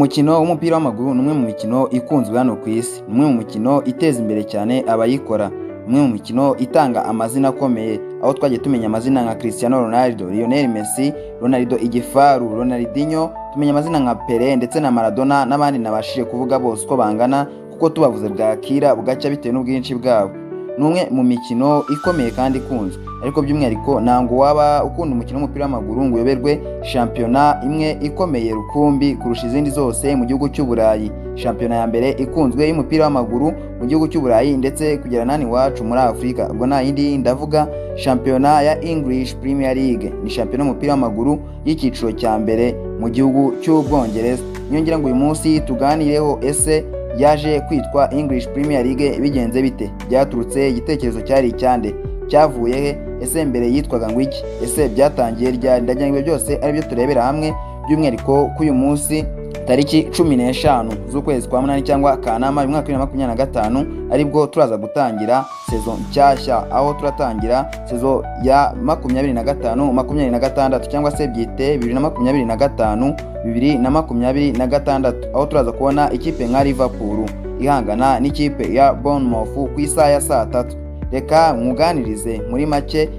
Umukino w'umupira w'amaguru ni umwe mu mikino ikunzwe hano ku isi, ni umwe mu mikino iteza imbere cyane abayikora, umwe mu mikino itanga amazina akomeye, aho twagiye tumenya amazina nka Cristiano Ronaldo, Lionel Messi, Ronaldo Igifaru, Ronaldinho, tumenya amazina nka Pele ndetse na Maradona n'abandi nabashije kuvuga bose uko bangana, kuko tubavuze bwakira bugacya bitewe n'ubwinshi bwabo. Ni umwe mu mikino ikomeye kandi ikunzwe, ariko by'umwihariko ntabwo waba ukunda umukino w'umupira w'amaguru ngo uyoberwe shampiyona imwe ikomeye rukumbi kurusha izindi zose mu gihugu cy'Uburayi. Shampiyona ya mbere ikunzwe y'umupira w'amaguru mu gihugu cy'Uburayi ndetse kugera nani iwacu muri Afurika. Ubwo nta yindi, ndavuga shampiyona ya English Premier League. Ni shampiyona y'umupira w'amaguru y'icyiciro cya mbere mu gihugu cy'Ubwongereza. Niyo ngira ngo uyu munsi tuganireho: ese yaje kwitwa English Premier League bigenze bite? Byaturutse, igitekerezo cyari icyande? Cyavuye he? Ese mbere yitwaga ngo iki? Ese byatangiye ryari? Ndagira ngo ibyo byose aribyo turebera hamwe, by'umwihariko k'uyu munsi tariki 15 z'ukwezi kwa munani cyangwa Kanama uyu mwaka wa 2025, aribwo turaza gutangira saison nshyashya, aho turatangira saison ya 25-26 cyangwa se byite 2025-2026, aho turaza kubona ikipe nka Liverpool ihangana n'ikipe ya Bournemouth ku isaha ya saa 3. Reka nkuganirize muri make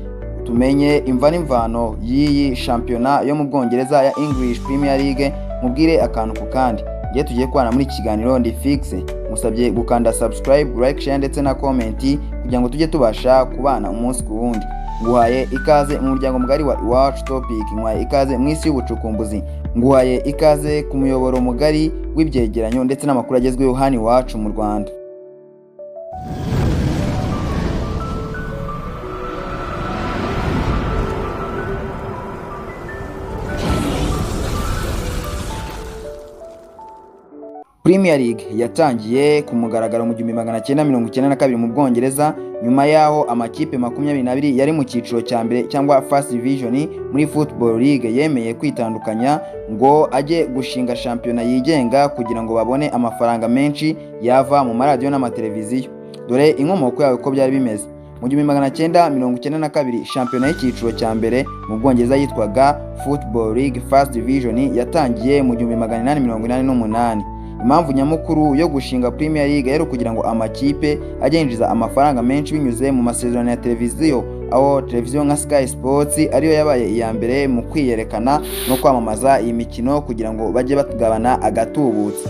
tumenye imva n'imvano y'iyi shampiyona yo mu Bwongereza ya English Premier League, mubwire akantu ku kandi. Ngiye tugiye kubana muri iki kiganiro ndi fixe, musabye gukanda subscribe, like, share ndetse na comment kugira ngo tujye tubasha kubana umunsi ku wundi. Nguhaye ikaze mu muryango mugari wa Iwacu Topic, nguhaye ikaze mu isi y'ubucukumbuzi, nguhaye ikaze ku muyoboro mugari w'ibyegeranyo ndetse n'amakuru agezweho hano iwacu mu Rwanda. Premier League yatangiye ku mugaragaro mu 1992 mu Bwongereza, nyuma y'aho amakipe 22 yari mu cyiciro cya mbere cyangwa First Division muri Football League yemeye kwitandukanya ngo ajye gushinga shampiyona yigenga kugira ngo babone amafaranga menshi yava mu maradiyo n'amateleviziyo. Dore inkomoko yayo uko byari bimeze. Mu 1992, shampiyona y'icyiciro cya mbere mu Bwongereza yitwaga Football League First Division yatangiye mu 1888. Impamvu nyamukuru yo gushinga Premier League yari ukugira ngo amakipe ajye yinjiza amafaranga menshi binyuze mu masezerano ya televiziyo, aho televiziyo nka Sky Sports ariyo yabaye iya mbere mu kwiyerekana no kwamamaza iyi mikino kugira ngo bajye bagabana agatubutse.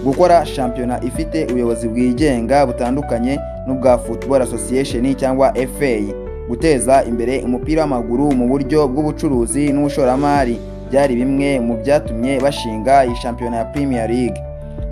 Gukora shampiyona ifite ubuyobozi bwigenga butandukanye n'ubwa Football Association cyangwa FA, guteza imbere umupira w'amaguru mu buryo bw'ubucuruzi n'ubushoramari byari bimwe mu byatumye bashinga iyi shampiyona ya Premier League.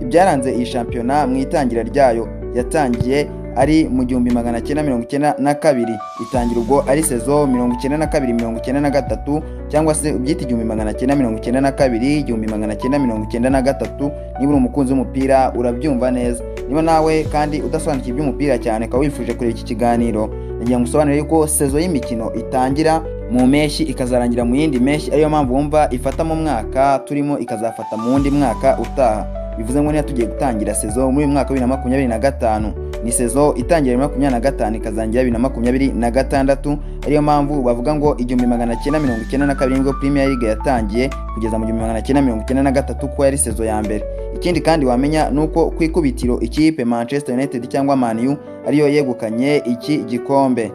Ibyaranze iyi shampiyona mu itangira ryayo: yatangiye ari mu 1992, itangira ubwo ari saison 92-93 cyangwa se ubyita 1992 1993. Niba uri umukunzi w'umupira urabyumva neza. Niba nawe kandi udasobanukiwe iby'umupira cyane ukaba wifuje kureba iki kiganiro, nagira ngo usobanure yuko saison y'imikino itangira mu mpeshyi ikazarangira mu yindi mpeshyi, ariyo mpamvu wumva ifata mu mwaka turimo ikazafata mu wundi mwaka utaha. Bivuze ngo niba tugiye gutangira saison muri uyu mwaka wa 2025, ni saison itangira 2025 ikazarangira 2026. Ariyo mpamvu bavuga ngo 1992 nibwo Premier League yatangiye kugeza mu 1993, kuko yari saison ya mbere. Ikindi kandi wamenya ni uko ku ikubitiro ikipe Manchester United cyangwa Man U ariyo yegukanye iki gikombe.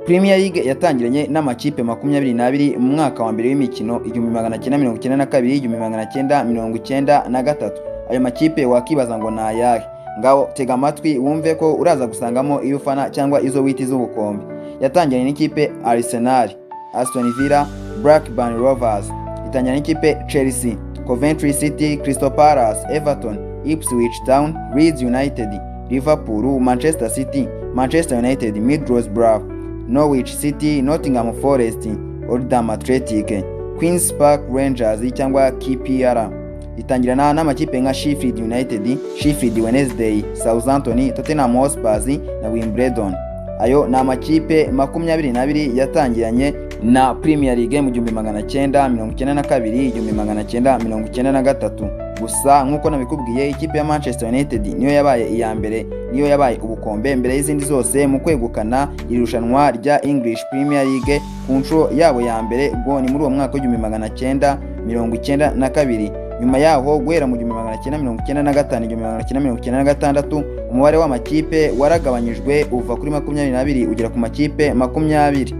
Premier League yatangiranye n'amakipe 22 mu mwaka wa mbere w'imikino, 1992 1993. Ayo makipe wakibaza ngo ni ayahe? Ngaho tega amatwi wumve ko uraza gusangamo iyo ufana cyangwa izo wita iz'ubukombe. Yatangiranye n'ikipe Arsenal, Aston Villa, Blackburn Rovers, itangira n'ikipe Chelsea, Coventry City, Crystal Palace, Everton, Ipswich Town, Leeds United, Liverpool, Manchester City, Manchester United, Middlesbrough, Norwich City, Nottingham Forest, Oldham Athletic, Queens Park Rangers cyangwa QPR. Itangirana n'amakipe nka Sheffield United, Sheffield Wednesday, Southampton, Tottenham Hotspur na Wimbledon. Ayo ni amakipe 22 yatangiranye na Premier League mu 1992 1993. Gusa nk'uko nabikubwiye, ikipe ya Manchester United niyo yabaye iya mbere, niyo yabaye ubukombe mbere y'izindi zose mu kwegukana iri rushanwa rya English Premier League ku nshuro yabo ya mbere. Ubwo ni muri uwo mwaka wa 1992. Nyuma yaho, guhera mu 1995, 1996, umubare w'amakipe waragabanyijwe, uva kuri 22 ugera ku makipe 20.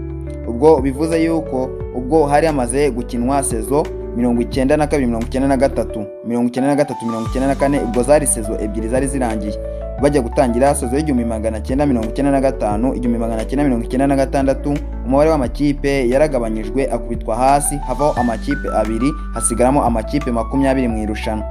Ubwo bivuze yuko ubwo hari hamaze gukinwa saison 92, 93, 93, 94, ubwo zari saison ebyiri zari zirangiye. Bajya gutangira saison y'1995, 1996, umubare w'amakipe yaragabanyijwe, akubitwa hasi, havaho amakipe abiri, hasigaramo amakipe 20 mu irushanwa.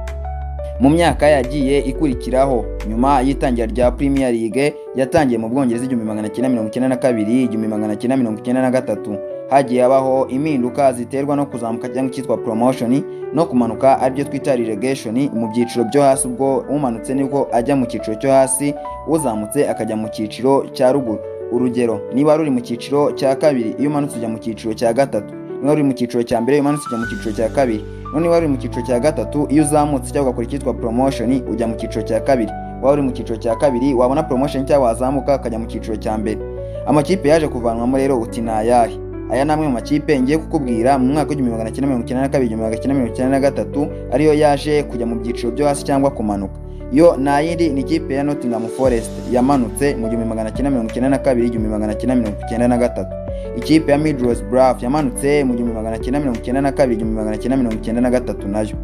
Mu myaka yagiye ikurikiraho nyuma y'itangira rya Premier League yatangiye mu Bwongereza 1992, 1993, hagiye habaho impinduka ziterwa no kuzamuka cyangwa icyitwa promotion, no kumanuka, aribyo twita relegation, mu byiciro byo hasi. Ubwo umanutse nibwo ajya mu cyiciro cyo hasi, uzamutse akajya mu cyiciro cya ruguru. Urugero, niba ruri mu cyiciro cya kabiri, iyo umanutse ujya mu cyiciro cya gatatu. Niba ruri mu cyiciro cya mbere, iyo umanutse ujya mu cyiciro cya kabiri. None niba ruri mu cyiciro cya gatatu, iyo uzamutse cyangwa ugakora icyitwa promotion, ujya mu cyiciro cya kabiri. Waba uri mu cyiciro cya kabiri, wabona promotion cyangwa wazamuka, ukajya mu cyiciro cya mbere. Amakipe yaje kuvanwamo rero, uti ni ayahe? Aya ni amwe mu makipe ngiye kukubwira mu mwaka w'1992, 1993, ariyo yaje kujya mu byiciro byo hasi cyangwa kumanuka. Yo nta yindi, ni ikipe ya Nottingham Forest yamanutse mu 1992, 1993. Ikipe ya Middlesbrough yamanutse mu 1992, 1993 nayo.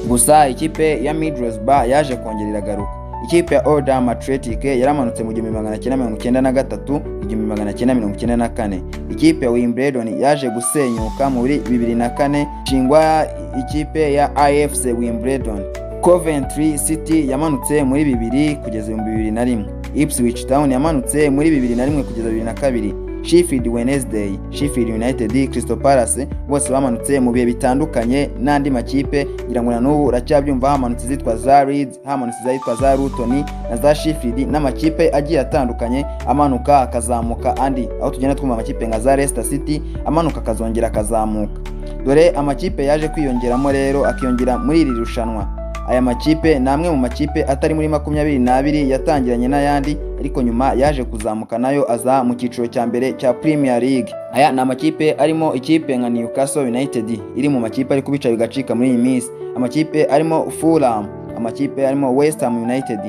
Gusa ikipe ya Middlesbrough yaje kongera iragaruka. Ikipe ya Oldham Athletic yaramanutse mu 1993, 1994. Ikipe ya Wimbledon yaje gusenyuka muri 2004, ishingwa ikipe ya AFC Wimbledon. Coventry City yamanutse muri 2000 kugeza 2001. Ipswich Town yamanutse muri 2001 kugeza 2002. Sheffield Wednesday, Sheffield United, Crystal Palace bose bamanutse mu bihe bitandukanye, n'andi makipe ngira ngo na n'ubu uracyabyumva. Hamanutse izitwa za Leeds, hamanutse izitwa za Luton na za Sheffield, n'amakipe agiye atandukanye amanuka akazamuka andi, aho tugenda twumva amakipe nka za Leicester City amanuka akazongera akazamuka. Dore amakipe yaje kwiyongeramo rero, akiyongera muri iri rushanwa. Aya makipe ni amwe mu makipe atari muri 22 yatangiranye n'ayandi, ariko nyuma yaje kuzamuka nayo aza mu cyiciro cya mbere cya Premier League. Aya ni amakipe arimo ikipe nka Newcastle United iri mu makipe ari kubica bigacika muri iyi minsi, amakipe arimo Fulham, amakipe arimo West Ham United,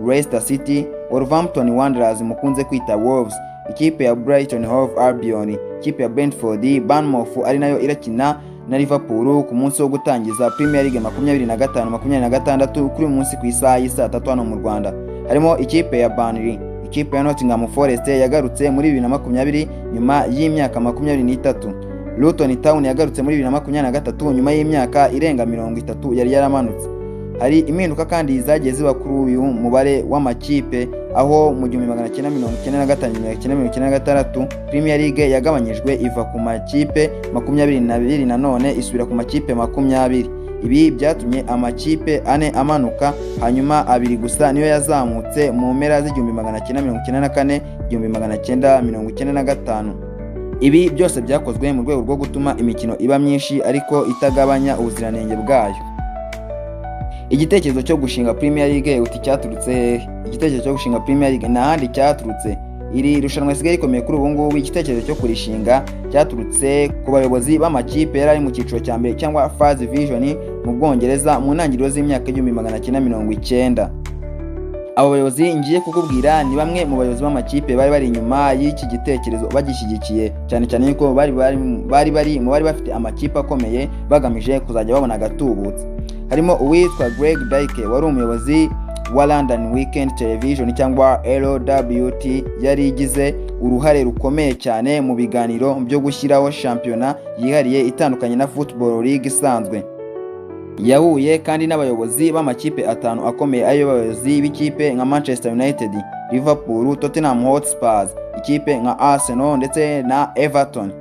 Leicester City, Wolverhampton Wanderers mukunze kwita Wolves, ikipe ya Brighton Hove Albion, ikipe ya Brentford, Bournemouth ari nayo irakina na Liverpool ku munsi wo gutangiza Premier League 25 26, kuri uyu munsi ku isaha y'isaa 3 hano mu Rwanda. Harimo ikipe ya Burnley, ikipe ya Nottingham Forest yagarutse muri 2020 nyuma y'imyaka 23, Luton Town yagarutse muri 2023 nyuma y'imyaka irenga 30 yari yaramanutse. Hari impinduka kandi zagiye ziba kuri uyu mubare w'amakipe, aho mu 1995, 1996 Premier League yagabanyijwe, iva ku makipe 22 nanone isubira ku makipe 20. Ibi byatumye amakipe ane amanuka, hanyuma abiri gusa niyo yazamutse mu mpera z'1994, 1995. Ibi byose byakozwe mu rwego rwo gutuma imikino iba myinshi ariko itagabanya ubuziranenge bwayo. Igitekerezo cyo gushinga Premier League, uti cyaturutse hehe? Igitekerezo cyo gushinga Premier League nta handi cyaturutse. Iri rushanwa risigaye rikomeye kuri ubu ngubu, igitekerezo cyo kurishinga cyaturutse ku bayobozi b'amakipe yari ari mu cyiciro cya mbere cyangwa First Division mu Bwongereza mu ntangiriro z'imyaka 1990. Abo bayobozi ngiye kukubwira ni bamwe mu bayobozi b'amakipe bari bari inyuma y'iki gitekerezo, bagishyigikiye cyane cyane yuko bari mu bari bafite amakipe akomeye, bagamije kuzajya babona agatubutse. Harimo uwitwa Greg Dyke wari umuyobozi wa London Weekend Television cyangwa LWT, yari igize uruhare rukomeye cyane mu biganiro byo gushyiraho shampiyona yihariye itandukanye na Football League isanzwe. Yahuye kandi n'abayobozi b'amakipe atanu akomeye, ariyo bayobozi b'ikipe nka Manchester United, Liverpool, Tottenham Hotspurs, ikipe nka Arsenal ndetse na Everton.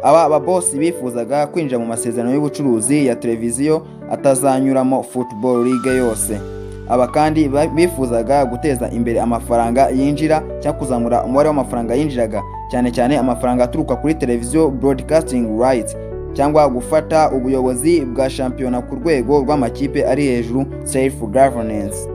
Aba babosi bifuzaga kwinjira mu masezerano y'ubucuruzi ya televiziyo atazanyuramo Football League yose. Aba kandi bifuzaga guteza imbere amafaranga yinjira cyangwa kuzamura umubare w'amafaranga yinjiraga, cyane cyane amafaranga aturuka kuri televiziyo broadcasting rights, cyangwa gufata ubuyobozi bwa shampiyona ku rwego rw'amakipe ari hejuru, self governance.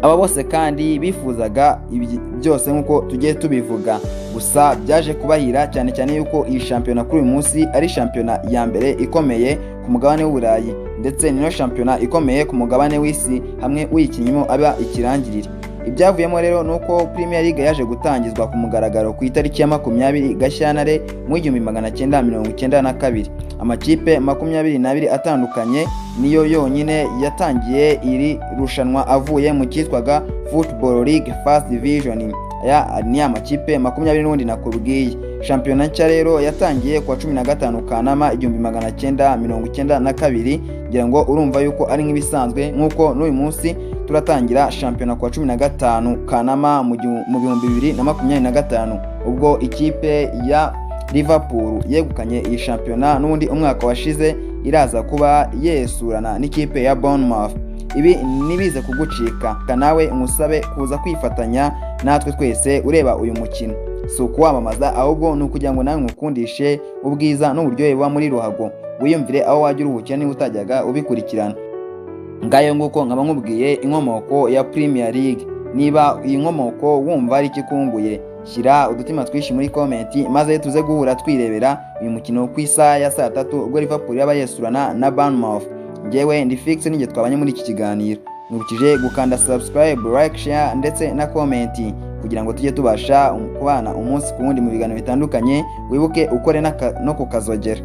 Aba bose kandi bifuzaga ibi byose nk'uko tugiye tubivuga. Gusa byaje kubahira, cyane cyane yuko iyi shampiyona kuri uyu munsi ari shampiyona ya mbere ikomeye ku mugabane w'Uburayi, ndetse Ndetse niyo shampiyona ikomeye ku mugabane w'isi, hamwe uyikinnyemo aba ikirangirire. Ibyavuyemo rero ni uko Premier League yaje gutangizwa ku mugaragaro ku itariki ya 20 Gashyantare mu 1992. Amakipe 22 atandukanye niyo yonyine yatangiye iri rushanwa avuye mu cyitwaga Football League First Division. Aya ni amakipe 20 n'ubundi nakubwiye. Shampiyona nshya rero yatangiye kuwa 15 Kanama 1992. Ngira ngo urumva yuko ari nk'ibisanzwe, nk'uko n'uyu munsi turatangira shampiyona kuwa 15 Kanama mu 2025, ubwo ikipe ya Liverpool yegukanye iyi shampiyona n'ubundi umwaka washize iraza kuba yesurana n'ikipe ya Bournemouth. Ibi ntibize kugucika, nawe nkusabe kuza kwifatanya natwe twese ureba uyu mukino. Si ukuwamamaza, ahubwo ni ukugira ngo nawe nkukundishe ubwiza n'uburyohe buba muri ruhago, wiyumvire aho wajya uruhukira niba utajyaga ubikurikirana. Ngayo nguko, nkaba nkubwiye inkomoko ya Premier League. Niba iyi nkomoko wumva ari ikikunguye, shyira udutima twinshi muri comment, maze tuze guhura twirebera uyu mukino ku isaha ya saa 3, ubwo Liverpool yaba yesurana na Bournemouth. Njyewe ndi Fix, ninjye twabanye muri iki kiganiro. Nkurikije gukanda subscribe, like, share ndetse na comment kugira ngo tujye tubasha kubana umunsi ku wundi mu biganiro bitandukanye. Wibuke ukore no kukazogera.